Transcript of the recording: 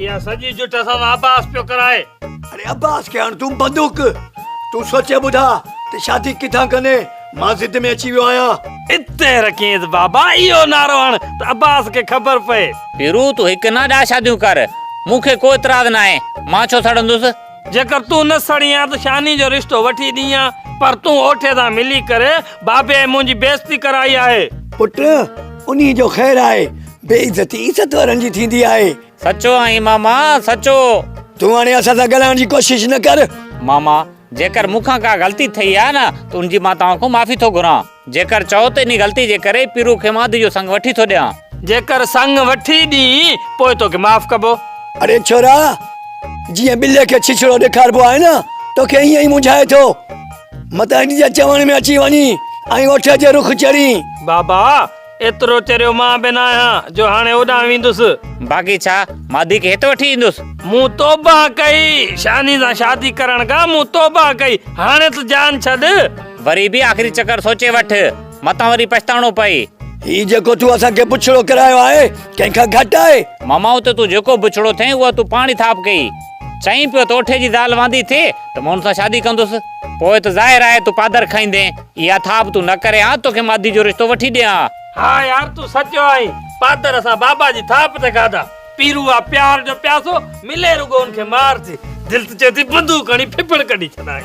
اها سڄي جٺ اسان سان عباس پيو ڪرائي. اڙي عباس کي هڻ تون بندوق. تون سوچي ٻڌاء ته شادي ڪٿان ڪندين؟ مان ضد ۾ اچي ويو آهيان. اتي رکينس بابا اهو نعرو هڻ ته عباس کي خبر پئي. پيرو تون هڪ نه ڏهه شاديون ڪر. مون کي ڪو اعتراض ناهي. مان ڇو سڙندس؟ جيڪر تون نه سڙين ها ته شاني جو رشتو وٺي ڏين ها، پر تون اوٺي سان ملي ڪري بابي ۽ منهنجي بيعزتي ڪرائي آهي. پٽ، انهي جو خير آهي، بي عزتي عزت وارن جي ٿيندي آهي. سچو آهين ماما، سچو. تون هاڻي اسان سان ڳالهائڻ جي ڪوشش نه ڪر. ماما، جيڪر مون کان ڪا غلطي ٿئي آهي نه ته ان جي مان توهان کان معافي ٿو گهران. جيڪر چئو ته انهي غلطي جي ڪري پيرو کي مان اڌ جو سڱ وٺي ٿو ڏيان. جيڪر سڱ وٺي ڏين پوء توکي معاف ڪبو. اڙي ڇورا! جيئن ٻلي کي ڇڇڙو ڏيکاربو آهي نه، توکي ائين ئي منجهائي ٿو. متان هن جي چوڻ ۾ اچي وڃين ۽ اوٺ جي رخ چڙهين. بابا! ايترو چريو مان به ناهيان جو هاڻي اوڏانهن ويندس. باقي ڇا، مادي کي هت وٺي ايندس؟ مون توبهه ڪئي، شاني سان شادي ڪرڻ کان مون توبهه ڪئي، هاڻي ته جان ڇڏ. وري به آخري چڪر سوچي وٺ، متان وري پڇتاڻو پئي. هي جيڪو تون اسان کي بڇڙو ڪرايو آهي، ڪنهن کان گهٽ آهي؟ ماما اتي تون جيڪو بڇڙو ٿئين، اها تون پاڻ ئي ٿاپ ڪئي. چئين پيو ته اوٺي جي زال واندي ٿئي ته مان ان سان شادي ڪندس. پوء ته ظاهر آهي تون پادر کائيندين. اها ٿاپ تون نه ڪرين ها توکي مادي جو رشتو وٺي ڏيان ها. ها يار تون سچو آهين. پادر اسان بابا جي ٿاپ تي کاڌا. پيرو آ پيار جو پياسو، ملي رڳو ان کي مار ٿي. دل ته چئي ٿي بندوق هڻي ڦڦڙ ڪڍي ڇڏان.